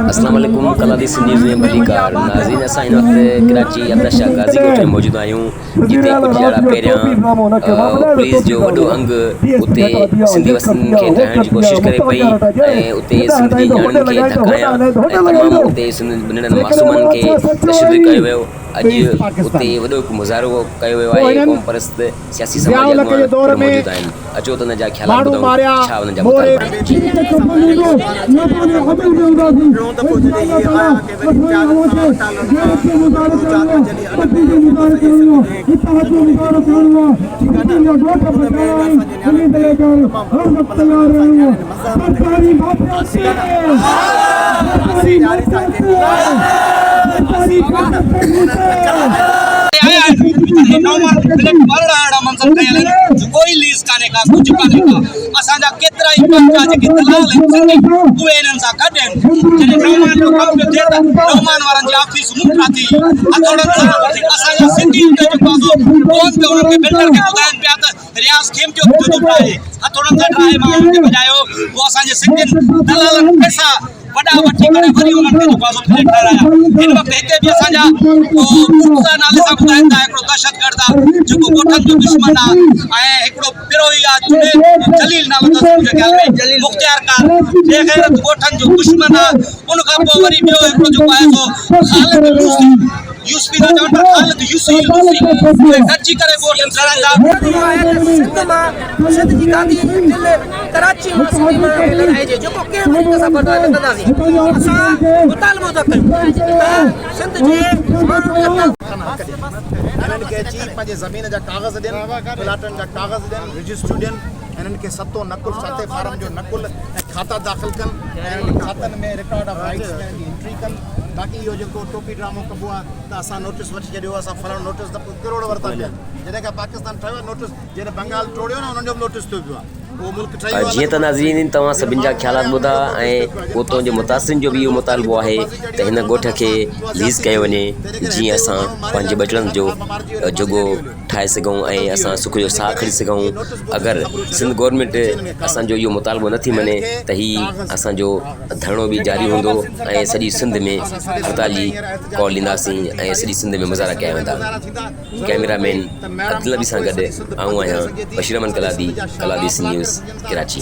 اسلام عليڪم ڪلادي سنڌ نيوز ۾ ڀليڪار ناظرين اسان هن وقت ڪراچي عبدا شاهه غازي ڳوٺ ۾ موجود آهيون جتي ڪجهه ڏهاڙا پهريان پوليس جو وڏو انگ اتي سنڌي وسندين کي ڊاهڻ جي ڪوشش ڪري پئي ۽ اتي سنڌ جي نياڻين کي ڌڪ هنيا ۽ تمام اتي سنڌ ننڍن معصومن کي تشدد ڪيو ويو اڄ اتي وڏو هڪ مظاهرو ڪيو ويو آهي قومپرست سياسي سماجي اڳواڻ پڻ موجود آهن اچو ته انهن جا خيالات ٻڌون ڇا انهن جا مطالبا آهن. ٽيون دفعو جڏهن هي آيا ڪي وري امتياز سان اٽالن سان هڪڙو چار پنج ڏينهن اڳ ۾ هن سڄي سنڌ ۾ جدوجهد ڏني ٺيڪ آهي نه ان ۾ هن اسان جي نياڻين تي تمام وڏو حملو ڪيو اسان جي نياڻين مزاحمت ڪئي ٺيڪ آهي نه ڦاسي ڏياري سان هتي ڦاسي انهن ڌڪن آيا آهن ۽ نومان فليٽ ٻارڙا اهڙا منظر ٺهيل آهن جو ڪوئي ليز ڪانهي ڪا ڪجهه ڪانهي ڪا اسان جا ڪيترا ئي پنهنجا جيڪي دلال آهن سنڌي اهي انهن سان گڏ آهن جڏهن نومان جو ڪم پيو ٿئي ته نومان وارن جي آفيس مون ٺاهي هٿوڙن سان اسان جا سنڌي اتي جيڪو آهي سو فون تي انهن کي بلڊر کي ٻڌائين پيا ته رياض کيمٽيو جو ٿو ٺاهي هٿوڙن سان ٺاهي مان انهن کي ڀڄايو پوء اسان جي سنڌين دلالن پئسا وڏا وٺي ڪري وري انهن کي جيڪو آهي سو فليٽ ٺهرايا هن وقت هتي به اسان جا موسيٰ نالي سان ٻڌائين ٿا هڪڙو دهشتگرد آهي جيڪو ڳوٺن جو دشمن آهي ۽ هڪڙو بروهي آهي جنيد جليل نالو اٿس منهنجي خيال ۾ مختيارڪار بي غيرت ڳوٺن جو دشمن آهي ان کان پوء وري ٻيو هڪڙو جيڪو آهي سو خالد لوسي يوسفي ٿا چون پر خالد يوسي لوسي اهي گڏجي ڪري ڳوٺ ٺهرائين ٿا. سنڌ مان سنڌ جي گادي جي دل ڪراچي مان سنڌي ماڻهن کي لڏائجي جيڪو ڪنهن به ريت اسان برداشت نه ڪنداسين اسان مطالبو ٿا ڪيون ته سنڌ جي ماڻهن کي هنن کي اچي پنهنجي زمين جا ڪاغذ ڏين، پلاٽن جا ڪاغذ ڏين، رجسٽريون ڏين، هنن کي ستون نقل، ستين فارم جو نقل ۽ کاتا داخل ڪن ۽ هنن کاتن ۾ رڪارڊ آف رائيٽس ۾ هنن جي انٽري ڪن. باقي اهو جيڪو ٽوپي ڊرامو ڪبو آهي ته اسان نوٽيس وٺي ڇڏيو، اسان فلاڻو نوٽيس ته پوء ڪروڙ ورتا پيا آهن. جڏهن کان پاڪستان ٺهيو آهي نوٽيس جڏهن بنگال ٽوڙيو نه انهن جو به نوٽيس ٿيو پيو آهي. جيئن ته ناظرين توهان سڀن جا خيالات ٻڌا ۽ اتان جي متاثرين جو به اهو مطالبو آهي ته هن ڳوٺ کي ليز ڪيو وڃي جيئن اسان پنهنجي ٻچڙن جو جوڳو ٺاهي سگهون ۽ اسان سک جو ساهه کڻي سگهون اگر سنڌ گورنمينٽ اسان جو اهو مطالبو نٿي مڃي ته هي اسان جو ڌرڻو به جاري هوندو ۽ سڄي سنڌ ۾ هڙتال جي ڪال ڏينداسين ۽ سڄي سنڌ ۾ مظاهرا ڪيا ويندا. ڪئميرا مين عبدالنبي سان گڏ آئون آهيان بشير احمد ڪلادي، ڪلادي سنڌ نيوز، ڪراچي.